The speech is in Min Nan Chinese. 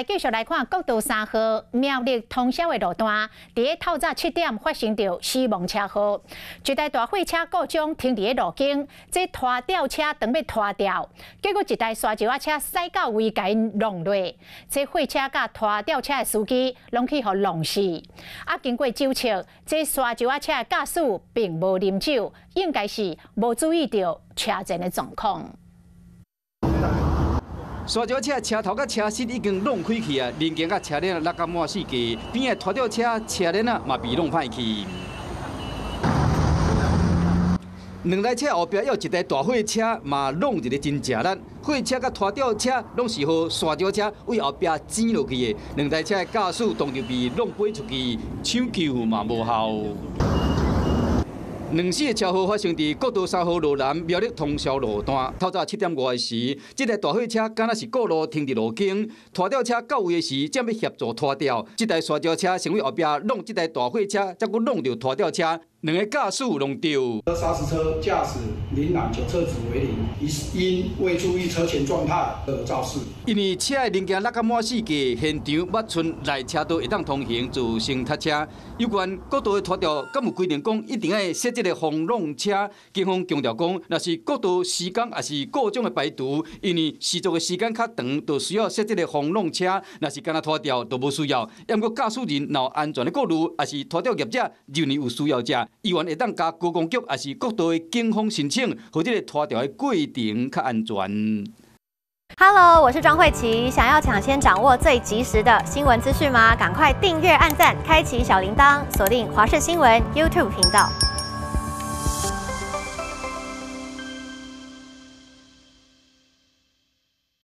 來繼續來看國道3號苗栗通霄的路段，佇咧透早7點發生著死亡車禍，一台大貨車故障停佇咧路肩，這拖吊車當欲拖吊，結果一台沙石仔車駛到位共𪜶弄落，這貨車佮拖吊車的司機攏去予弄死。啊，經過酒測，這沙石仔車的駕駛並無啉酒，應該是無注意著車前的狀況。沙石車車頭佮車身已經弄開去啊，零件佮車鏈落甲滿四界，邊的拖吊車車鏈啊嘛被弄歹去。兩台車後壁有一台大貨車嘛弄一个真食力，貨車佮拖吊車攏是予沙石車對後壁擠落去的，兩台車的駕駛當場被弄飛出去，搶救嘛無效。兩死的車禍發生佇國道3號路南苗栗通霄路段，透早7點外時，這台大貨車敢若是過路停佇路肩，拖吊車到位的時，正欲協助拖吊，這台沙石車先對後壁弄這台大貨車，才閣弄著拖吊車，兩个駕駛攏著。砂石車駕駛林攬酒測值為零，因未注意車前狀態而肇事。因為車的零件落甲滿四界，現場猶賰內車道會當通行，造成塞車。有關國道的拖吊，敢有規定講一定愛設這个防弄車？警方強調講，若是國道施工抑是故障的排除，因為施作的時間較長，就需要設這个防弄車。若是干焦拖吊，就無需要。毋過駕駛人若有安全的顧慮，抑是拖吊業者認為有需要者，議員會當佮高公局抑是國道的警方申請，予這个拖吊的過程較安全。 Hello，我是莊慧琪。想要搶先掌握最及時的新聞資訊嗎？趕快訂閱、按讚、開啟小鈴鐺，鎖定華視新聞 YouTube 頻道。